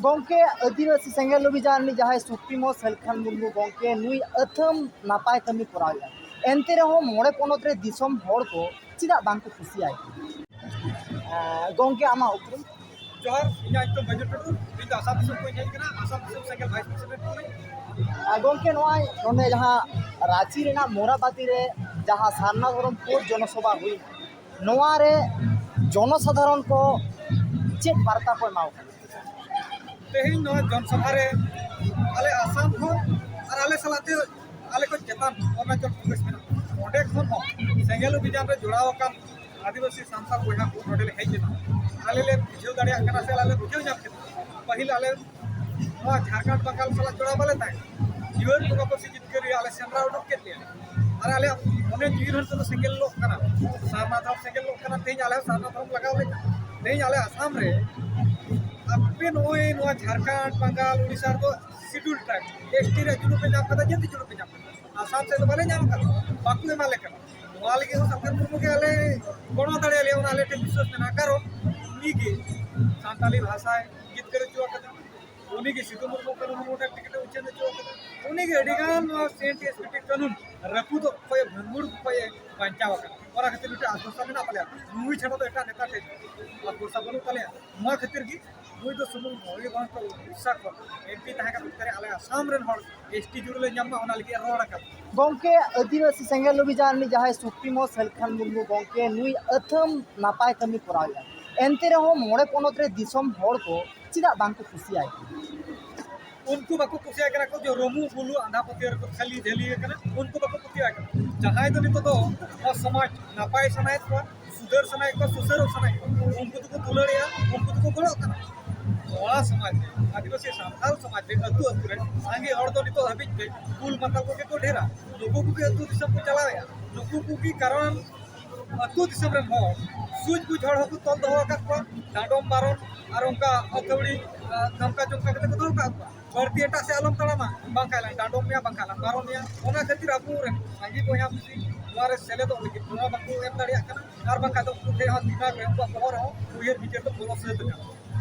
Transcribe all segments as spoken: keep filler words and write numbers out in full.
ᱜᱚᱢᱠᱮ, ᱟᱹᱫᱤᱵᱟᱹᱥᱤ ᱥᱮᱸᱜᱮᱞ ᱚᱵᱷᱤᱡᱟᱱ ᱨᱤᱱᱤᱡ ᱡᱟᱦᱟᱸᱭ ᱥᱩᱯᱨᱤᱢᱳ ᱥᱟᱹᱞᱠᱷᱟᱱ ᱢᱩᱨᱢᱩ ᱜᱚᱢᱠᱮ, ᱱᱩᱭ ᱟᱹᱛᱷᱟᱹᱢ ᱱᱟᱯᱟᱭ ᱠᱟᱹᱢᱤ ᱠᱚᱨᱟᱣᱮᱫᱼᱟ, ᱮᱱᱛᱮ ᱨᱮᱦᱚᱸ ᱢᱚᱬᱮ ᱯᱚᱱᱚᱛ ᱨᱮ ᱫᱤᱥᱚᱢ ᱦᱚᱲ ᱠᱚ ᱪᱮᱫᱟᱜ ᱵᱟᱝ ᱠᱚ ᱠᱩᱥᱤᱭᱟᱭ ᱠᱟᱱᱟ? ᱜᱚᱢᱠᱮ, ᱟᱢᱟᱜ ᱩᱯᱨᱩᱢ? ᱡᱚᱦᱟᱨ, ᱤᱧᱟᱹᱜ ᱧᱩᱛᱩᱢ ᱵᱟᱹᱡᱩ ᱴᱩᱰᱩ᱾ ᱤᱧ ᱫᱚ ᱟᱥᱟᱢ ᱫᱤᱥᱚᱢ ᱠᱷᱚᱱ ᱤᱧ ᱦᱮᱡ ᱟᱠᱟᱱᱟ, ᱟᱥᱟᱢ ᱫᱤᱥᱚᱢ ᱥᱮᱸᱜᱮᱞ ᱵᱷᱟᱭᱤᱥ ᱯᱨᱮᱥᱤᱰᱮᱱᱴ ᱠᱟᱹᱱᱟᱹᱧ᱾ ᱟᱨ ᱜᱚᱢᱠᱮ, ᱱᱚᱜᱼᱚᱭ ᱱᱚᱰᱮ ᱡᱟᱦᱟᱸ ᱨᱟᱸᱪᱤ ᱨᱮᱱᱟᱜ ᱢᱳᱨᱟᱵᱟᱫᱤ ᱨᱮ ᱡᱟᱦᱟᱸ ᱥᱟᱨᱱᱟ ᱫᱷᱚᱨᱚᱢ ᱠᱳᱰ ᱡᱚᱱᱚᱥᱚᱵᱷᱟ ᱦᱩᱭ, ᱱᱚᱣᱟ ᱨᱮ ᱡᱚᱱᱚᱥᱟᱫᱷᱟᱨᱚᱱ ᱠᱚ ᱪᱮᱫ ᱵᱟᱨᱛᱟ ᱠᱚ ᱮᱢᱟ ᱠᱚ ᱠᱟᱱᱟ? ᱛᱮᱦᱮᱧ ᱱᱚᱣᱟ ᱡᱚᱱᱥᱚᱵᱷᱟ ᱨᱮ ᱟᱞᱮ ᱟᱥᱟᱢ ᱠᱷᱚᱱ ᱟᱨ ᱟᱞᱮ ᱥᱟᱞᱟᱜ ᱛᱮ ᱟᱞᱮ ᱠᱷᱚᱱ ᱪᱮᱛᱟᱱ ᱚᱨᱩᱱᱟᱪᱚᱞ ᱯᱨᱚᱫᱮᱥ ᱢᱮᱱᱟᱜᱼᱟ, ᱚᱸᱰᱮ ᱠᱷᱚᱱ ᱦᱚᱸ ᱥᱮᱸᱜᱮᱞ ᱚᱵᱷᱤᱡᱟᱱ ᱨᱮ ᱡᱚᱲᱟᱣ ᱟᱠᱟᱱ ᱟᱹᱫᱤᱵᱟᱹᱥᱤ ᱥᱟᱱᱛᱟᱲ ᱵᱚᱭᱦᱟ ᱠᱚ ᱱᱚᱰᱮ ᱞᱮ ᱦᱮᱡ ᱞᱮᱱᱟ᱾ ᱟᱞᱮ ᱞᱮ ᱵᱩᱡᱷᱟᱹᱣ ᱫᱟᱲᱮᱭᱟᱜ ᱠᱟᱱᱟ ᱥᱮ ᱟᱞᱮ ᱞᱮ ᱵᱩᱡᱷᱟᱹᱣ ᱧᱟᱢ ᱠᱮᱫᱟ, ᱯᱟᱹᱦᱤᱞ ᱟᱞᱮ ᱱᱚᱣᱟ ᱡᱷᱟᱲᱠᱷᱚᱸᱰ ᱵᱟᱝᱜᱟᱞ ᱥᱟᱞᱟᱜ ᱡᱚᱲᱟᱣ ᱵᱟᱞᱮ ᱛᱟᱦᱮᱸ ᱠᱟᱱᱟ᱾ ᱡᱤᱭᱚᱱ ᱵᱚᱸᱜᱟ ᱯᱟᱹᱨᱥᱤ ᱡᱤᱛᱠᱟᱹᱨᱤᱭᱟᱹ ᱟᱞᱮ ᱥᱮᱸᱫᱽᱨᱟ ᱩᱰᱩᱠ ᱠᱮᱫ ᱞᱮᱭᱟ, ᱟᱨ ᱟᱞᱮ ᱚᱱᱮ ᱡᱤᱣᱤ ᱨᱮᱱ ᱛᱮᱫᱚ ᱥᱮᱸᱜᱮᱞ ᱞᱚᱜ ᱠᱟᱱᱟ, ᱥᱟᱨᱱᱟ ᱫᱷᱚᱨᱚᱢ ᱥᱮᱸᱜᱮᱞ ᱞᱚᱜ ᱠᱟᱱᱟ᱾ ᱛᱮᱦᱮᱧ ᱟᱞᱮ ᱦᱚᱸ ᱥᱟᱨᱱᱟ ᱫᱷᱚᱨᱚᱢ ᱞᱟᱜᱟᱣ ᱞᱮ ᱠᱟᱱᱟ᱾ ᱛᱮᱦᱮᱧ ᱟᱞᱮ ᱟᱥᱟᱢ ᱨᱮ ᱟᱯᱮ ᱱᱚᱜᱼᱚᱭ ᱱᱚᱣᱟ ᱡᱷᱟᱲᱠᱷᱚᱸᱰ, ᱵᱟᱝᱜᱟᱞ, ᱩᱲᱤᱥᱥᱟ ᱨᱮᱫᱚ ᱥᱤᱰᱩᱞ ᱴᱨᱟᱭᱤᱵᱽ, ᱮᱥ ᱴᱤ ᱨᱮᱭᱟᱜ ᱡᱩᱞᱩ ᱯᱮ ᱧᱟᱢ ᱠᱟᱫᱟ, ᱡᱟᱹᱛᱤ ᱡᱩᱞᱩ ᱯᱮ ᱧᱟᱢ ᱠᱟᱫᱟ᱾ ᱟᱥᱟᱢ ᱥᱮᱫ ᱫᱚ ᱵᱟᱞᱮ ᱧᱟᱢ ᱠᱟᱫᱟ, ᱵᱟᱠᱚ ᱮᱢᱟ ᱞᱮ ᱠᱟᱱᱟ᱾ ᱱᱚᱣᱟ ᱞᱟᱹᱜᱤᱫ ᱦᱚᱸ ᱥᱟᱞᱠᱷᱟᱱ ᱢᱩᱨᱢᱩ ᱜᱮ ᱟᱞᱮ ᱜᱚᱲᱚ ᱫᱟᱲᱮᱭᱟᱞᱮᱭᱟ, ᱚᱱᱟ ᱟᱞᱮ ᱴᱷᱮᱱ ᱵᱤᱥᱣᱟᱥ ᱢᱮᱱᱟᱜᱼᱟ᱾ ᱠᱟᱨᱚᱱ ᱩᱱᱤ ᱜᱮ ᱥᱟᱱᱛᱟᱞᱤ ᱵᱷᱟᱥᱟᱭ ᱡᱤᱛᱠᱟᱹᱨ ᱦᱚᱪᱚ ᱟᱠᱟᱫᱟ, ᱩᱱᱤ ᱜᱮ ᱥᱤᱫᱩ ᱢᱩᱨᱢᱩ ᱠᱟᱹᱱᱦᱩ ᱢᱩᱨᱢᱩ ᱴᱷᱮᱱ ᱴᱤᱠᱤᱴ ᱮ ᱩᱪᱷᱟᱹᱱ ᱦᱚᱪᱚ ᱟᱠᱟᱫᱟ, ᱩᱱᱤ ᱜᱮ ᱟᱹᱰᱤ ᱜᱟᱱ ᱱᱚᱣᱟ ᱥᱤ N T S P T ᱠᱟᱹᱱᱩᱱ ᱨᱟᱹᱯᱩᱫᱚᱜ ᱠᱷᱚᱱ ᱮ ᱵᱷᱟᱹᱱᱜᱩᱲ ᱠᱷᱚᱱ ᱮ ᱵᱟᱧᱪᱟᱣ ᱟᱠᱟᱫᱟ᱾ ᱚᱱᱟ ᱠᱷᱟᱹᱛᱤᱨ ᱢᱤᱫᱴᱮᱱ ᱟᱥ ᱵᱷᱚᱨᱥᱟ ᱢᱮᱱᱟᱜ ᱛᱟᱞᱮᱭᱟ, ᱱᱩᱭ ᱪᱷᱟᱲᱟ ᱫᱚ ᱮᱴᱟᱜ ᱱᱮᱛᱟ ᱴᱷᱮᱱ ᱟᱥ ᱵᱷᱚᱨᱥᱟ ᱵᱟᱹᱱᱩᱜ ᱛᱟᱞᱮᱭᱟ᱾ ᱱᱚᱣᱟ ᱠᱷᱟᱹᱛᱤᱨ ᱜᱮ ᱱᱩᱭ ᱫᱚ ᱥᱩᱢᱩᱝ ᱢᱚᱭᱩᱨᱵᱷᱚᱸᱡᱽ ᱠᱷᱚᱱ ᱩᱲᱤᱥᱥᱟ ᱠᱷᱚᱱ ᱮᱢ ᱯᱤ ᱛᱟᱦᱮᱸ ᱠᱟᱱ ᱚᱠᱛᱮ ᱨᱮ ᱟᱞᱮ ᱟᱥᱟᱢ ᱨᱮᱱ ᱦᱚᱲ ᱮᱥ ᱴᱤ ᱡᱩᱲᱩ ᱞᱮ ᱧᱟᱢ ᱢᱟ, ᱚᱱᱟ ᱞᱟᱹᱜᱤᱫ ᱮ ᱨᱚᱲ ᱟᱠᱟᱫᱟ᱾ ᱜᱚᱢᱠᱮ, ᱟᱹᱫᱤᱵᱟᱹᱥᱤ ᱥᱮᱸᱜᱮᱞ ᱚᱵᱷᱤᱡᱟᱱ ᱨᱤᱱᱤᱡ ᱡᱟᱦᱟᱸᱭ ᱥᱩᱯᱨᱤᱢᱳ ᱥᱟᱹᱞᱠᱷᱟᱱ ᱢᱩᱨᱢᱩ ᱜᱚᱢᱠᱮ, ᱱᱩᱭ ᱟᱹᱛᱷᱟᱹᱢ ᱱᱟᱯᱟᱭ ᱠᱟᱹᱢᱤ ᱠᱚᱨᱟᱣᱮᱫᱼᱟ, ᱮᱱᱛᱮ ᱨᱮᱦᱚᱸ ᱢᱚᱬᱮ ᱯᱚᱱᱚᱛ ᱨᱮ ᱫᱤᱥᱚᱢ ᱦᱚᱲ ᱠᱚ ᱪᱮᱫᱟᱜ ᱵᱟᱝ ᱠᱚ ᱠᱩᱥᱤᱭᱟᱭ ᱠᱟᱱᱟ? ᱩᱱᱠᱩ ᱵᱟᱠᱚ ᱠᱩᱥᱤᱭᱟᱜ ᱠᱟᱱᱟ ᱠᱚ ᱡᱮ ᱨᱩᱢᱩ ᱵᱩᱞᱩ ᱟᱸᱫᱷᱟ ᱯᱟᱹᱛᱭᱟᱹᱣ ᱨᱮᱠᱚ ᱠᱷᱟᱹᱞᱤ ᱡᱷᱟᱹᱞᱤ ᱟᱠᱟᱱᱟ, ᱩᱱᱠᱩ ᱵᱟᱠᱚ ᱠᱩᱥᱤᱭᱟᱜ ᱠᱟᱱᱟ᱾ ᱡᱟᱦᱟᱸᱭ ᱫᱚ ᱱᱤᱛᱚᱜ ᱫᱚ ᱱᱚᱣᱟ ᱥᱚᱢᱟᱡᱽ ᱱᱟᱯᱟᱭ ᱥᱟᱱᱟᱭᱮᱫ ᱠᱚᱣᱟ, ᱥᱩᱫᱷᱟᱹᱨ ᱥᱟᱱᱟᱭᱮᱫ ᱠᱚᱣᱟ, ᱥᱩᱥᱟᱹᱨᱚᱜ ᱥᱟᱱᱟᱭᱮᱫ ᱠᱚᱣᱟ, ᱩᱱᱠᱩ ᱫᱚᱠᱚ ᱫᱩᱞᱟᱹᱲᱮᱜᱼᱟ, ᱩᱱᱠᱩ ᱫᱚᱠᱚ ᱜᱚᱲᱚᱜ ᱠᱟᱱᱟ᱾ ᱱᱚᱣᱟ ᱥᱚᱢᱟᱡᱽ ᱨᱮ, ᱟᱹᱫᱤᱵᱟᱹᱥᱤ ᱥᱟᱱᱛᱟᱲ ᱥᱚᱢᱟᱡᱽ ᱨᱮ, ᱟᱹᱛᱩ ᱟᱹᱛᱩ ᱨᱮ ᱥᱟᱸᱜᱮ ᱦᱚᱲ ᱫᱚ ᱱᱤᱛᱚᱜ ᱦᱟᱹᱵᱤᱡ ᱛᱮ ᱵᱩᱞ ᱢᱟᱛᱟᱞ ᱠᱚᱜᱮ ᱠᱚ ᱰᱷᱮᱨᱟ᱾ ᱱᱩᱠᱩ ᱠᱚᱜᱮ ᱟᱹᱛᱩ ᱫᱤᱥᱚᱢ ᱠᱚ ᱪᱟᱞᱟᱣᱮᱫᱼᱟ, ᱱᱩᱠᱩ ᱠᱚᱜᱮ ᱠᱟᱨᱚᱱ ᱟᱹᱛᱩ ᱫᱤᱥᱚᱢ ᱨᱮᱱ ᱦᱚᱲ ᱥᱩᱡ ᱵᱩᱡ ᱦᱚᱲ ᱦᱚᱸᱠᱚ ᱛᱚᱞ ᱫᱚᱦᱚ ᱟᱠᱟᱫ ᱠᱚᱣᱟ, ᱰᱟᱸᱰᱚᱢ ᱵᱟᱨᱚᱱ ᱟᱨ ᱚᱱᱠᱟ ᱟᱹᱛᱷᱟᱹᱣᱲᱤ, ᱟᱸ, ᱫᱷᱟᱢᱠᱟ ᱪᱚᱢᱠᱟ ᱠᱟᱛᱮ ᱠᱚ ᱫᱚᱦᱚ ᱟᱠᱟᱫ ᱠᱚᱣᱟ᱾ ᱵᱟᱹᱲᱛᱤ ᱮᱴᱟᱜ ᱥᱮᱫ ᱟᱞᱚᱢ ᱛᱟᱲᱟᱢᱟ, ᱵᱟᱝᱠᱷᱟᱱ ᱞᱟᱝ ᱰᱟᱸᱰᱚᱢ ᱢᱮᱭᱟ, ᱵᱟᱝᱠᱷᱟᱱ ᱞᱟᱝ ᱵᱟᱨᱚᱱ ᱢᱮᱭᱟ᱾ ᱚᱱᱟ ᱠᱷᱟᱹᱛᱤᱨ ᱟᱵᱚ ᱨᱮᱱ ᱥᱟᱸᱜᱮ ᱵᱚᱭᱦᱟ ᱢᱤᱥᱤ ᱱᱚᱣᱟ ᱨᱮ ᱥᱮᱞᱮᱫᱚᱜ ᱞᱟᱹᱜᱤᱫ ᱱᱚᱣᱟ ᱵᱟᱠᱚ ᱮᱢ ᱫᱟᱲᱮᱭᱟᱜ ᱠᱟᱱᱟ, ᱟᱨ ᱵᱟᱝᱠᱷᱟᱱ ᱫᱚ ᱩᱱᱠᱩ ᱴᱷᱮᱱ ᱦᱚᱸ ᱫᱤᱢᱟᱜᱽ ᱨᱮ ᱩᱱᱠᱩᱣᱟᱜ ᱵᱚᱦᱚᱜ ᱨᱮᱦᱚᱸ ᱩᱭᱦᱟᱹᱨ ᱵᱤᱪᱟᱹᱨ ᱫᱚ ᱵᱚᱞᱚ ᱥᱟᱹᱛ ᱟᱠᱟᱱᱟ᱾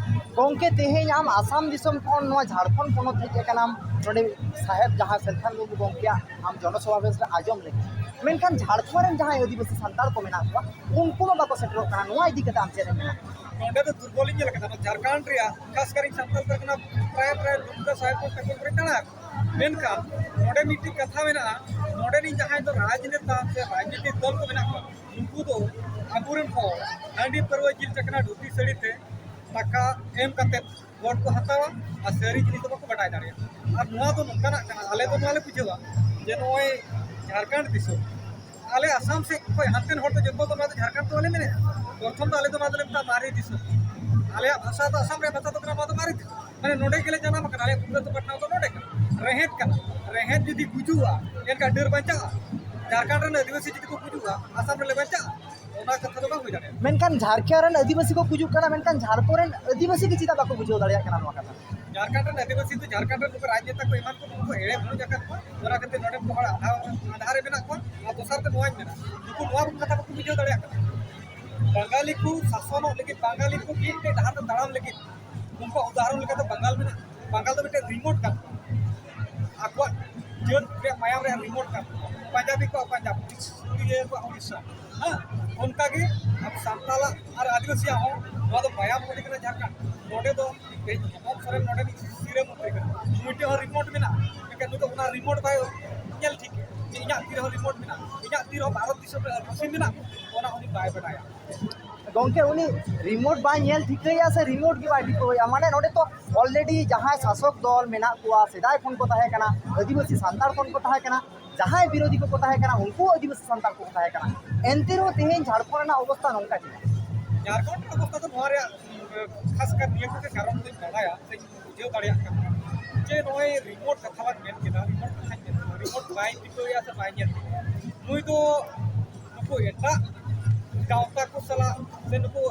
ᱜᱚᱢᱠᱮ, ᱛᱮᱦᱮᱧ ᱟᱢ ᱟᱥᱟᱢ ᱫᱤᱥᱚᱢ ᱠᱷᱚᱱ ᱱᱚᱣᱟ ᱡᱷᱟᱲᱠᱷᱚᱸᱰ ᱯᱚᱱᱚᱛ ᱦᱮᱡ ᱟᱠᱟᱱᱟᱢ, ᱱᱚᱰᱮ ᱥᱟᱦᱮᱵᱽ ᱡᱟᱦᱟᱸ ᱥᱮᱱᱛᱷᱟᱞ ᱢᱩᱨᱢᱩ ᱜᱚᱢᱠᱮᱭᱟᱜ ᱟᱢ ᱡᱚᱱᱚᱥᱚᱢᱟᱵᱮᱥ ᱨᱮ ᱟᱸᱡᱚᱢ ᱞᱟᱹᱜᱤᱫ᱾ ᱢᱮᱱᱠᱷᱟᱱ ᱡᱷᱟᱲᱠᱷᱚᱸᱰ ᱨᱮᱱ ᱡᱟᱦᱟᱸᱭ ᱟᱹᱫᱤᱵᱟᱹᱥᱤ ᱥᱟᱱᱛᱟᱲ ᱠᱚ ᱢᱮᱱᱟᱜ ᱠᱚᱣᱟ, ᱩᱱᱠᱩ ᱢᱟ ᱵᱟᱠᱚ ᱥᱮᱴᱮᱨᱚᱜ ᱠᱟᱱᱟ᱾ ᱱᱚᱣᱟ ᱤᱫᱤ ᱠᱟᱛᱮ ᱟᱢ ᱪᱮᱫ ᱮᱢ ᱢᱮᱱᱟ? ᱱᱚᱰᱮ ᱫᱚ ᱫᱩᱨᱵᱚᱞᱤᱧ ᱧᱮᱞ ᱟᱠᱟᱫᱟ᱾ ᱡᱷᱟᱲᱠᱷᱚᱸᱰ ᱨᱮᱭᱟᱜ ᱠᱷᱟᱥ ᱠᱟᱨ ᱤᱧ ᱥᱟᱱᱛᱟᱲ ᱯᱟᱨᱜᱟᱱᱟ ᱯᱨᱟᱭ ᱯᱨᱟᱭ ᱫᱩᱢᱠᱟ ᱥᱟᱦᱮᱵᱽ ᱠᱚ ᱠᱟᱹᱢᱤ ᱠᱚᱨᱮ ᱫᱟᱬᱟ ᱟᱠᱟᱫᱟ᱾ ᱢᱮᱱᱠᱷᱟᱱ ᱱᱚᱰᱮ ᱢᱤᱫᱴᱤᱡ ᱠᱟᱛᱷᱟ ᱢᱮᱱᱟᱜᱼᱟ, ᱱᱚᱰᱮ ᱨᱤᱱ ᱡᱟᱦᱟᱸᱭ ᱫᱚ ᱨᱟᱡᱽᱱᱮᱛᱟ ᱥᱮ ᱨᱟᱡᱽᱱᱤᱛᱤᱠ ᱫᱚᱞ ᱠᱚ ᱢᱮᱱᱟᱜ ᱠᱚᱣᱟ, ᱩᱱᱠᱩ ᱫᱚ ᱟᱵᱚᱨᱮᱱ ᱦᱚᱲ ᱦᱟᱺᱰᱤ ᱯᱟᱹᱨᱣᱟᱹ ᱡᱤᱞ ᱪᱟᱠᱷᱱᱟ ᱫᱷᱩᱛᱤ ᱥᱟᱹᱲᱤ ᱛᱮ ᱴᱟᱠᱟ ᱮᱢ ᱠᱟᱛᱮ ᱵᱷᱳᱴ ᱠᱚ ᱦᱟᱛᱟᱣᱟ ᱟᱨ ᱥᱟᱹᱨᱤ ᱡᱤᱱᱤᱥ ᱫᱚ ᱵᱟᱠᱚ ᱵᱟᱰᱟᱭ ᱫᱟᱲᱮᱭᱟᱜᱼᱟ᱾ ᱟᱨ ᱱᱚᱣᱟ ᱫᱚ ᱱᱚᱝᱠᱟᱱᱟᱜ ᱠᱟᱱᱟ, ᱟᱞᱮ ᱫᱚ ᱱᱚᱣᱟ ᱞᱮ ᱵᱩᱡᱷᱟᱹᱣᱟ ᱡᱮ ᱱᱚᱜᱼᱚᱭ ᱡᱷᱟᱲᱠᱷᱚᱸᱰ ᱫᱤᱥᱚᱢ ᱟᱞᱮ ᱟᱥᱟᱢ ᱥᱮᱫ ᱠᱷᱚᱱ ᱦᱟᱱᱛᱮᱱ ᱦᱚᱲ ᱫᱚ ᱡᱚᱛᱚ ᱫᱚ ᱱᱚᱣᱟ ᱫᱚ ᱡᱷᱟᱲᱠᱷᱚᱸᱰ ᱫᱚ ᱵᱟᱞᱮ ᱢᱮᱱᱮᱫᱼᱟ᱾ ᱯᱨᱚᱛᱷᱚᱢ ᱫᱚ ᱟᱞᱮ ᱫᱚ ᱱᱚᱣᱟ ᱫᱚᱞᱮ ᱢᱮᱛᱟᱜᱼᱟ ᱢᱟᱨᱮ ᱫᱤᱥᱚᱢ᱾ ᱟᱞᱮᱭᱟᱜ ᱵᱷᱟᱥᱟ ᱫᱚ ᱟᱥᱟᱢ ᱨᱮᱭᱟᱜ ᱵᱷᱟᱥᱟ ᱫᱚ ᱠᱟᱱᱟ, ᱱᱚᱣᱟ ᱫᱚ ᱢᱟᱨᱮ ᱫᱤᱥᱚᱢ᱾ ᱢᱟᱱᱮ ᱱᱚᱰᱮ ᱜᱮᱞᱮ ᱡᱟᱱᱟᱢ ᱟᱠᱟᱱᱟ, ᱟᱞᱮᱭᱟᱜ ᱵᱩᱠᱟᱹ ᱛᱚᱯᱟ ᱴᱷᱟᱶ ᱫᱚ ᱱᱚᱰᱮ ᱠᱟᱱᱟ, ᱨᱮᱦᱮᱫ ᱠᱟᱱᱟ᱾ ᱨᱮᱦᱮᱫ ᱡᱩᱫᱤ ᱜᱩᱡᱩᱜᱼᱟ, ᱮᱱᱠᱷᱟᱱ ᱰᱟᱹᱨ ᱵᱟᱧᱪᱟᱜᱼᱟ? ᱡᱷᱟᱲᱠᱷᱚᱸᱰ ᱨᱮᱱ ᱟᱹᱫᱤᱵᱟᱹᱥᱤ ᱡᱩᱫᱤ ᱠᱚ ᱜᱩᱡᱩᱜᱼᱟ, ᱟᱥᱟᱢ ᱨᱮᱞᱮ ᱵᱟᱧᱪᱟᱜᱼᱟ? ᱚᱱᱟ ᱠᱟᱛᱷᱟ ᱫᱚ ᱵᱟᱝ ᱦᱩᱭ ᱫᱟᱲᱮᱭᱟᱜᱼᱟ᱾ ᱢᱮᱱᱠᱷᱟᱱ ᱡᱷᱟᱲᱠᱷᱚᱸᱰ ᱨᱮᱱ ᱟᱹᱫᱤᱵᱟᱹᱥᱤ ᱠᱚ ᱜᱩᱡᱩᱜ ᱠᱟᱱᱟ, ᱢᱮᱱᱠᱷᱟᱱ ᱡᱷᱟᱲᱠᱷᱚᱸᱰ ᱨᱮᱱ ᱟᱹᱫᱤᱵᱟᱹᱥᱤ ᱜᱮ ᱪᱮᱫᱟᱜ ᱵᱟᱠᱚ ᱵᱩᱡᱷᱟᱹᱣ ᱫᱟᱲᱮᱭᱟᱜ ᱠᱟᱱᱟ ᱱᱚᱣᱟ ᱠᱟᱛᱷᱟ? ᱡᱷᱟᱲᱠᱷᱚᱸᱰ ᱨᱮᱱ ᱟᱹᱫᱤᱵᱟᱹᱥᱤ ᱫᱚ ᱡᱷᱟᱲᱠᱷᱚᱸᱰ ᱨᱮᱱ ᱱᱩᱠᱩ ᱨᱟᱡᱽᱱᱮᱛᱟ ᱠᱚ ᱮᱢᱟᱱ ᱠᱚ, ᱱᱩᱠᱩ ᱮᱲᱮ ᱵᱷᱩᱲᱩᱡ ᱟᱠᱟᱫ ᱠᱚᱣᱟ᱾ ᱚᱱᱟ ᱠᱷᱟᱹᱛᱤᱨ ᱱᱚᱰᱮᱱ ᱠᱚ ᱦᱚᱲ ᱟᱸᱫᱷᱟ, ᱟᱸᱫᱷᱟ ᱨᱮ ᱢᱮᱱᱟᱜ ᱠᱚᱣᱟ᱾ ᱟᱨ ᱫᱚᱥᱟᱨ ᱛᱮ ᱱᱚᱣᱟᱧ ᱢᱮᱱᱟ, ᱱᱩᱠᱩ ᱱᱚᱣᱟ ᱠᱟᱛᱷᱟ ᱵᱟᱠᱚ ᱵᱩᱡᱷᱟᱹᱣ ᱫᱟᱲᱮᱭᱟᱜ ᱠᱟᱱᱟ᱾ ᱵᱟᱝᱜᱟᱞᱤ ᱠᱚ ᱥᱟᱥᱚᱱᱚᱜ ᱞᱟᱹᱜᱤᱫ, ᱵᱟᱝᱜᱟᱞᱤ ᱠᱚ ᱢᱤᱫᱴᱮᱡ ᱰᱟᱦᱟᱨ ᱛᱮ ᱛᱟᱲᱟᱢ ᱞᱟᱹᱜᱤᱫ, ᱩᱱᱠᱩᱣᱟᱜ ᱩᱫᱟᱦᱚᱨᱚᱱ ᱞᱮᱠᱟᱛᱮ ᱵᱟᱝᱜᱟᱞ ᱢᱮᱱᱟᱜᱼᱟ᱾ ᱵᱟᱝᱜᱟᱞ ᱫᱚ ᱢᱤᱫᱴᱮᱱ ᱨᱤᱢᱳᱴ ᱠᱟᱱ ᱛᱟᱠᱚᱣᱟ᱾ ᱟᱠᱚᱣᱟᱜ ᱡᱟᱹᱛ ᱨᱮᱭᱟᱜ ᱢᱟᱭᱟᱢ ᱨᱮᱭᱟᱜ ᱨᱤᱢᱳᱴ ᱠᱟᱱ ᱛᱟᱠᱚᱣᱟ᱾ ᱯᱟᱧᱡᱟᱵᱤ ᱠᱚᱣᱟᱜ ᱯᱟᱧᱡᱟᱵᱽ, ᱩᱲᱤᱭᱟ ᱠᱚᱣᱟᱜ ᱩᱲᱤᱥᱥᱟ᱾ ᱦᱮᱸ, ᱚᱱᱠᱟᱜᱮ ᱟᱵᱚ ᱥᱟᱱᱛᱟᱲᱟᱜ ᱟᱨ ᱟᱹᱫᱤᱵᱟᱹᱥᱤᱭᱟᱜ ᱦᱚᱸ ᱱᱚᱣᱟ ᱫᱚ ᱢᱟᱭᱟᱢ ᱵᱚᱞᱮ ᱠᱟᱱᱟ ᱡᱷᱟᱲᱠᱷᱚᱸᱰ᱾ ᱱᱚᱰᱮ ᱫᱚ ᱛᱮᱦᱮᱧ ᱦᱮᱢᱚᱱᱛ ᱥᱚᱨᱮᱱ ᱱᱚᱰᱮᱱᱤᱡ ᱥᱤᱨᱟᱹ ᱢᱚᱱᱛᱨᱤ ᱠᱟᱱᱟ, ᱱᱩᱭ ᱴᱷᱮᱱ ᱦᱚᱸ ᱨᱤᱢᱳᱴ ᱢᱮᱱᱟᱜᱼᱟ, ᱢᱮᱱᱠᱷᱟᱱ ᱱᱩᱭ ᱫᱚ ᱚᱱᱟ ᱨᱤᱢᱳᱴ ᱵᱟᱭ ᱧᱮᱞ ᱴᱷᱤᱠ ᱠᱮᱫᱟ᱾ ᱤᱧᱟᱹᱜ ᱛᱤ ᱨᱮᱦᱚᱸ ᱨᱤᱢᱳᱴ ᱢᱮᱱᱟᱜᱼᱟ, ᱤᱧᱟᱹᱜ ᱛᱤ ᱨᱮᱦᱚᱸ ᱵᱷᱟᱨᱚᱛ ᱫᱤᱥᱚᱢ ᱨᱮ ᱟᱹᱫᱤᱵᱟᱹᱥᱤ ᱢᱮᱱᱟᱜ ᱠᱚᱣᱟ, ᱚᱱᱟ ᱩᱱᱤ ᱵᱟᱭ ᱵᱟᱰᱟᱭᱟ᱾ ᱜᱚᱢᱠᱮ, ᱩᱱᱤ ᱨᱤᱢᱳᱴ ᱵᱟᱭ ᱧᱮᱞ ᱴᱷᱤᱠᱟᱹᱭᱮᱫᱼᱟ ᱥᱮ ᱨᱤᱢᱳᱴ ᱜᱮ ᱵᱟᱭ ᱴᱷᱤᱠᱟᱹᱭᱮᱫᱼᱟ? ᱢᱟᱱᱮ ᱱᱚᱰᱮ ᱛᱚ ᱚᱞᱨᱮᱰᱤ ᱡᱟᱦᱟᱸᱭ ᱥᱟᱥᱚᱠ ᱫᱚᱞ ᱢᱮᱱᱟᱜ ᱠᱚᱣᱟ, ᱥᱮᱫᱟᱭ ᱠᱷᱚᱱ ᱠᱚ ᱛᱟᱦᱮᱸ ᱠᱟᱱᱟ, ᱟᱹᱫᱤᱵᱟᱹᱥᱤ ᱥᱟᱱᱛᱟᱲ ᱠᱷᱚᱱ ᱠᱚ ᱛᱟᱦᱮᱸ ᱠᱟᱱᱟ, ᱡᱟᱦᱟᱸᱭ ᱵᱤᱨᱳᱫᱷᱤ ᱠᱚᱠᱚ ᱛᱟᱦᱮᱸ ᱠᱟᱱᱟ, ᱩᱱᱠᱩ ᱟᱹᱫᱤᱵᱟᱹᱥᱤ ᱥᱟᱱᱛᱟᱲ ᱠᱚᱠᱚ ᱛᱟᱦᱮᱸ ᱠᱟᱱᱟ᱾ ᱮᱱᱛᱮ ᱨᱮᱦᱚᱸ ᱛᱮᱦᱮᱧ ᱡᱷᱟᱲᱠᱷᱚᱸᱰ ᱨᱮᱱᱟᱜ ᱚᱵᱚᱥᱛᱟ ᱱᱚᱝᱠᱟ ᱪᱮᱫᱟᱜ? ᱡᱷᱟᱲᱠᱷᱚᱸᱰ ᱨᱮᱱᱟᱜ ᱚᱵᱚᱥᱛᱟ ᱫᱚ ᱱᱚᱣᱟ ᱨᱮᱭᱟᱜ, ᱩᱸ, ᱠᱷᱟᱥ ᱠᱟᱨ ᱱᱤᱭᱟᱹ ᱠᱚᱜᱮ ᱠᱟᱨᱚᱱ ᱫᱚᱧ ᱵᱟᱲᱟᱭᱟ ᱥᱮᱧ ᱵᱩᱡᱷᱟᱹᱣ ᱫᱟᱲᱮᱭᱟᱜ ᱠᱟᱱᱟ᱾ ᱡᱮ ᱱᱚᱜᱼᱚᱭ ᱨᱤᱢᱳᱴ ᱠᱟᱛᱷᱟ ᱵᱟᱝ ᱢᱮᱱ ᱠᱮᱫᱟ, ᱨᱤᱢᱳᱴ ᱠᱟᱛᱷᱟᱧ ᱢᱮᱱ ᱠᱮᱫᱟ, ᱨᱤᱢᱳᱴ ᱵᱟᱭ ᱴᱷᱤᱠᱟᱹᱭᱟ ᱥᱮ ᱵᱟᱭ ᱧᱮᱞ ᱴᱷᱤᱠᱟᱹᱭᱟ᱾ ᱱᱩᱭ ᱫᱚ ᱱᱩᱠᱩ ᱮᱴᱟᱜ ᱜᱟᱶᱛᱟ ᱠᱚ ᱥᱟᱞᱟᱜ ᱥᱮ ᱱᱩᱠᱩ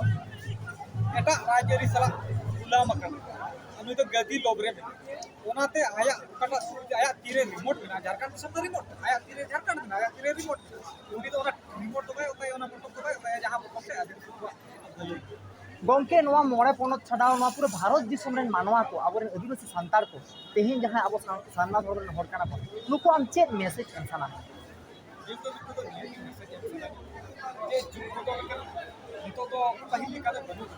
ᱮᱴᱟᱜ ᱨᱟᱡᱽᱟᱹᱨᱤ ᱥᱟᱞᱟᱜ ᱜᱩᱞᱟᱢ ᱟᱠᱟᱱᱟ᱾ ᱱᱩᱭ ᱫᱚ ᱜᱟᱹᱫᱤ ᱞᱳᱵᱷ ᱨᱮ ᱢᱮᱱᱟᱜᱼᱟ᱾ ᱚᱱᱟᱛᱮ ᱟᱭᱟᱜ ᱚᱠᱟᱴᱟᱜ ᱥᱩᱨ ᱨᱮ ᱟᱭᱟᱜ ᱛᱤᱨᱮ ᱨᱤᱢᱳᱴ ᱢᱮᱱᱟᱜᱼᱟ, ᱡᱷᱟᱲᱠᱷᱚᱸᱰ ᱫᱤᱥᱚᱢ ᱫᱚ ᱨᱤᱢᱳᱴ, ᱟᱭᱟᱜ ᱛᱤᱨᱮ ᱡᱷᱟᱨᱠᱷᱚᱸᱰ ᱢᱮᱱᱟᱜᱼᱟ, ᱟᱭᱟᱜ ᱛᱤᱨᱮ ᱨᱤᱢᱳᱴ ᱢᱮᱱᱟᱜᱼᱟ᱾ ᱩᱱᱤ ᱫᱚ ᱚᱱᱟ ᱨᱤᱢᱳᱴ ᱫᱚ ᱵᱟᱭ ᱚᱛᱟᱭᱟ, ᱚᱱᱟ ᱵᱚᱴᱚᱱ ᱫᱚ ᱵᱟᱭ ᱚᱛᱟᱭᱟ, ᱡᱟᱦᱟᱸ ᱵᱚᱴᱚᱱ ᱛᱮ ᱟᱹᱫᱤᱵᱟᱹᱥᱤ ᱠᱚᱣᱟᱜ ᱵᱷᱟᱹᱞᱟᱹᱭ ᱠᱚ᱾ ᱜᱚᱢᱠᱮ, ᱱᱚᱣᱟ ᱢᱚᱬᱮ ᱯᱚᱱᱚᱛ ᱪᱷᱟᱰᱟᱣ ᱱᱚᱣᱟ ᱯᱩᱨᱟᱹ ᱵᱷᱟᱨᱚᱛ ᱫᱤᱥᱚᱢ ᱨᱮᱱ ᱢᱟᱱᱣᱟ ᱠᱚ, ᱟᱵᱚᱨᱮᱱ ᱟᱹᱫᱤᱵᱟᱹᱥᱤ ᱥᱟᱱᱛᱟᱲ ᱠᱚ, ᱛᱮᱦᱮᱧ ᱡᱟᱦᱟᱸᱭ ᱟᱵᱚ ᱥᱟᱨ-, ᱥᱟᱨᱱᱟ ᱫᱷᱚᱨᱚᱢ ᱨᱮᱱ ᱦᱚᱲ ᱠᱟᱱᱟ ᱵᱚᱱ, ᱱᱩᱠᱩ ᱟᱢ ᱪᱮᱫ ᱢᱮᱥᱮᱡᱽ ᱮᱢ ᱥᱟᱱᱟᱢᱟ? ᱡᱮ ᱡᱩᱜᱽ ᱵᱚᱫᱚᱞ ᱠᱟᱱᱟ, ᱱᱤᱛᱚᱜ ᱫᱚ ᱯᱟᱹᱦᱤᱞ ᱞᱮᱠᱟ ᱫᱚ ᱵᱟᱹᱱᱩᱜᱼᱟ᱾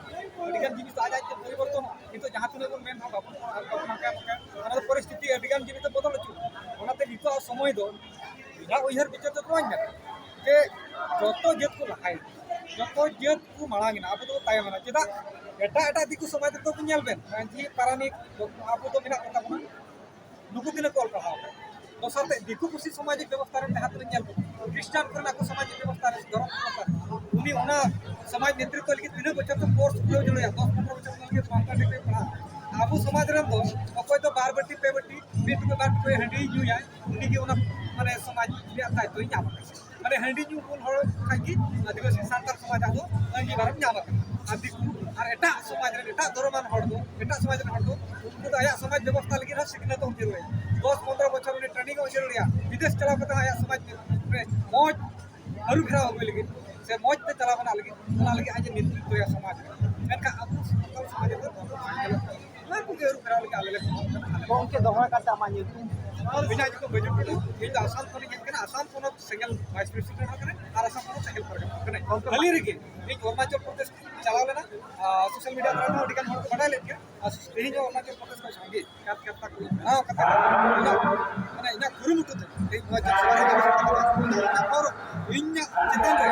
ᱟᱹᱰᱤᱜᱟᱱ ᱡᱤᱱᱤᱥ ᱟᱡ ᱟᱡ ᱛᱮ ᱯᱚᱨᱤᱵᱚᱨᱛᱚᱱᱚᱜᱼᱟ᱾ ᱱᱤᱛᱚᱜ ᱡᱟᱦᱟᱸ ᱛᱤᱱᱟᱹᱜ ᱵᱚᱱ ᱢᱮᱱ ᱨᱮᱦᱚᱸ ᱵᱟᱵᱚᱱ ᱯᱟᱲᱦᱟᱣ ᱠᱚᱣᱟ, ᱚᱱᱟ ᱠᱚ, ᱚᱱᱟ ᱫᱚ ᱯᱚᱨᱤᱥᱛᱷᱤᱛᱤ ᱟᱹᱰᱤᱜᱟᱱ ᱡᱤᱱᱤᱥ ᱫᱚ ᱵᱚᱫᱚᱞ ᱦᱚᱪᱚᱜᱼᱟ᱾ ᱚᱱᱟᱛᱮ ᱱᱤᱛᱚᱜ ᱥᱚᱢᱚᱭ ᱫᱚ ᱤᱧᱟᱹᱜ ᱩᱭᱦᱟᱹᱨ ᱵᱤᱪᱟᱹᱨ ᱫᱚ ᱱᱚᱣᱟᱧ ᱢᱮᱱᱟ ᱡᱮ ᱡᱚᱛᱚ ᱡᱟᱹᱛ ᱠᱚ ᱞᱟᱦᱟᱭᱮᱱᱟ, ᱡᱚᱛᱚ ᱡᱟᱹᱛ ᱠᱚ ᱢᱟᱲᱟᱝ ᱮᱱᱟ, ᱟᱵᱚ ᱫᱚ ᱛᱟᱭᱚᱢ ᱮᱱᱟ᱾ ᱪᱮᱫᱟᱜ? ᱮᱴᱟᱜ ᱮᱴᱟᱜ ᱫᱤᱠᱩ ᱥᱚᱢᱟᱡᱽ ᱨᱮᱫᱚ ᱵᱚᱱ ᱧᱮᱞ ᱵᱮᱱ, ᱢᱟᱹᱡᱷᱤ ᱯᱟᱨᱟᱱᱤᱠ ᱟᱵᱚ ᱫᱚ ᱢᱮᱱᱟᱜ ᱠᱚᱛᱟ ᱵᱚᱱᱟ, ᱱᱩᱠᱩ ᱛᱤᱱᱟᱹᱜ ᱠᱚ ᱚᱞ ᱯᱟᱲᱦᱟᱣ ᱟᱠᱟᱱᱟ? ᱫᱚᱥᱟᱨ ᱛᱮ ᱫᱤᱠᱩ ᱯᱩᱥᱤ ᱥᱚᱢᱟᱡᱽ ᱵᱮᱵᱚᱥᱛᱷᱟ ᱨᱮ ᱡᱟᱦᱟᱸ ᱛᱤᱱᱟᱹᱜ ᱧᱮᱞ ᱠᱚ, ᱠᱷᱨᱤᱥᱴᱟᱱ ᱠᱚᱨᱮᱱᱟᱜ ᱠᱚ ᱥᱚᱢᱟᱡᱽ ᱵᱮᱵᱚᱥᱛᱷᱟ ᱨᱮ, ᱫᱷᱚᱨᱚᱢ ᱵᱮᱵᱚᱥᱛᱷᱟ ᱨᱮ, ᱩᱱᱤ ᱚᱱᱟ ᱥᱚᱢᱟᱡᱽ ᱱᱮᱛᱨᱤᱛᱵ ᱞᱟᱹᱜᱤᱫ ᱛᱤᱱᱟᱹᱜ ᱵᱚᱪᱷᱚᱨ ᱠᱚ ᱠᱳᱨᱥ ᱠᱷᱩᱞᱟᱹᱣ ᱡᱟᱲᱩᱲᱟᱭᱟ, ᱫᱚᱥ ᱯᱚᱱᱨᱚ ᱵᱚᱪᱷᱚᱨ ᱚᱱᱟ ᱞᱟᱹᱜᱤᱫ ᱢᱟᱥᱴᱟᱨ ᱰᱤᱜᱽᱨᱤ ᱯᱟᱲᱦᱟᱣ᱾ ᱟᱵᱚ ᱥᱚᱢᱟᱡᱽ ᱨᱮᱱ ᱫᱚ ᱚᱠᱚᱭ ᱫᱚ ᱵᱟᱨ ᱵᱟᱹᱴᱤ ᱯᱮ ᱵᱟᱹᱴᱤ, ᱢᱤᱫ ᱴᱩᱠᱩᱡ ᱵᱟᱨ ᱴᱩᱠᱩᱡ ᱦᱟᱺᱰᱤ ᱧᱩᱭᱟᱭ, ᱩᱱᱤᱜᱮ ᱚᱱᱟ ᱢᱟᱱᱮ ᱥᱚᱢᱟᱡᱽ ᱨᱮᱭᱟᱜ ᱫᱟᱭᱤᱛᱛᱚᱭ ᱧᱟᱢ ᱟᱠᱟᱫᱟ᱾ ᱢᱟᱱᱮ ᱦᱟᱺᱰᱤ ᱧᱩ ᱵᱩᱞ ᱦᱚᱲ ᱠᱷᱟᱡ ᱜᱮ ᱟᱹᱫᱤᱵᱟᱹᱥᱤ ᱥᱟᱱᱛᱟᱲ ᱥᱚᱢᱟᱡᱽ ᱟᱫᱚ ᱟᱺᱜᱤᱵᱷᱟᱨᱮᱢ ᱧᱟᱢ ᱟᱠᱟᱫᱟ᱾ ᱟᱨ ᱫᱤᱠᱩ ᱟᱨ ᱮᱴᱟᱜ ᱥᱚᱢᱟᱡᱽ ᱨᱮᱱ, ᱮᱴᱟᱜ ᱫᱷᱚᱨᱚᱢᱟᱱ ᱦᱚᱲ ᱫᱚ, ᱮᱴᱟᱜ ᱥᱚᱢᱟᱡᱽ ᱨᱮᱱ ᱦᱚᱲ ᱫᱚ, ᱩᱱᱠᱩ ᱫᱚ ᱟᱭᱟᱜ ᱥᱚᱢᱟᱡᱽ ᱵᱮᱵᱚᱥᱛᱷᱟ ᱞᱟᱹᱜᱤᱫ ᱦᱚᱸ ᱥᱤᱠᱷᱱᱟᱹᱛ ᱦᱚᱸ ᱡᱟᱹᱨᱩᱲ ᱟᱭᱟ᱾ ᱫᱚᱥ ᱯᱚᱱᱨᱚ ᱵᱚᱪᱷᱚᱨ ᱩᱱᱤ ᱴᱨᱮᱱᱤᱝ ᱦᱚᱸ ᱡᱟᱹᱨᱩᱲ ᱟᱭᱟ, ᱵᱤᱫᱮᱥ ᱪᱟᱞᱟᱣ ᱠᱟᱛᱮ ᱦᱚᱸ ᱟᱭᱟᱜ ᱥᱚᱢᱟᱡᱽ ᱨᱮ ᱢᱚᱡᱽ ᱟᱹᱨᱩ ᱯᱷᱮᱨᱟᱣ ᱟᱹᱜᱩᱭ ᱞᱟᱹᱜᱤᱫ ᱥᱮ ᱢᱚᱡᱽ ᱛᱮ ᱪᱟᱞᱟᱣ ᱨᱮᱱᱟᱜ ᱞᱟᱹᱜᱤᱫ, ᱚᱱᱟ ᱞᱟᱹᱜᱤᱫ ᱟᱡ ᱮ ᱱᱮᱛᱨᱤᱛᱵᱚᱭᱟ ᱥᱚᱢᱟᱡᱽ ᱨᱮ᱾ ᱢᱮᱱᱠᱷᱟᱱ ᱟᱵᱚ ᱥᱟᱱᱛᱟᱲ ᱥᱚᱢᱟᱡᱽ ᱨᱮᱫᱚ ᱱᱚᱣᱟ ᱠᱚᱜᱮ ᱟᱹᱨᱩ ᱯᱷᱮᱨᱟᱣ ᱞᱟᱹᱜᱤᱫ ᱟᱞᱮ ᱞᱮ ᱠᱷᱚᱡᱚᱜ ᱠᱟᱱᱟ᱾ ᱜᱚᱢᱠᱮ, ᱫᱚᱦᱲᱟ ᱠᱟᱛᱮ ᱟᱢᱟᱜ ᱧᱩᱛᱩᱢ? ᱤᱧᱟᱹᱜ ᱧᱩᱛᱩᱢ ᱵᱟᱹᱡᱩ ᱴᱩᱰᱩ, ᱤᱧ ᱫᱚ ᱟᱥᱟᱢ ᱠᱷᱚᱱᱤᱧ ᱦᱮᱡ ᱠᱟᱱᱟ, ᱟᱥᱟᱢ ᱯᱚᱱᱚᱛ ᱥᱮᱸᱜᱮᱞ ᱵᱷᱟᱭᱤᱥ ᱯᱨᱮᱥᱤᱰᱮᱱᱴ ᱦᱚᱸ ᱠᱟᱹᱱᱟᱹᱧ ᱟᱨ ᱟᱥᱟᱢ ᱯᱚᱱᱚᱛ ᱥᱮᱸᱜᱮᱞ ᱯᱟᱨᱜᱟᱱᱟ ᱦᱚᱸ ᱠᱟᱹᱱᱟᱹᱧ᱾ ᱜᱚᱢᱠᱮ, ᱦᱟᱹᱞᱤ ᱨᱮᱜᱮ ᱤᱧ ᱚᱨᱩᱱᱟᱪᱚᱞ ᱯᱨᱚᱫᱮᱥ ᱪᱟᱞᱟᱣ ᱞᱮᱱᱟ᱾ ᱟᱨ ᱥᱳᱥᱟᱞ ᱢᱤᱰᱤᱭᱟ ᱛᱟᱞᱟ ᱛᱮᱦᱚᱸ ᱟᱹᱰᱤ ᱜᱟᱱ ᱦᱚᱲ ᱠᱚ ᱵᱟᱰᱟᱭ ᱞᱮᱫ ᱜᱮᱭᱟ᱾ ᱟᱨ ᱛᱮᱦᱮᱧ ᱦᱚᱸ ᱚᱨᱩᱱᱟᱪᱚᱞ ᱯᱨᱚᱫᱮᱥ ᱠᱷᱚᱱ ᱥᱟᱸᱜᱮ ᱠᱟᱨᱡᱚᱠᱚᱨᱛᱟ ᱠᱚ ᱵᱮᱱᱟᱣ ᱠᱟᱛᱮ ᱤᱧᱟᱹᱜ, ᱢᱟᱱᱮ ᱤᱧᱟᱹᱜ ᱠᱩᱨᱩᱢᱩᱴᱩ ᱛᱮ ᱛᱮᱦᱮᱧ ᱱᱚᱣᱟ ᱡᱟᱹᱛᱤ ᱥᱚᱵᱷᱟ ᱨᱮ ᱡᱟᱹᱥᱛᱤ ᱠᱟᱛᱮ ᱤᱧᱟᱹᱜ ᱜᱚᱨᱚᱵᱽ, ᱤᱧᱟᱹᱜ ᱪᱮᱛᱟᱱ ᱨᱮ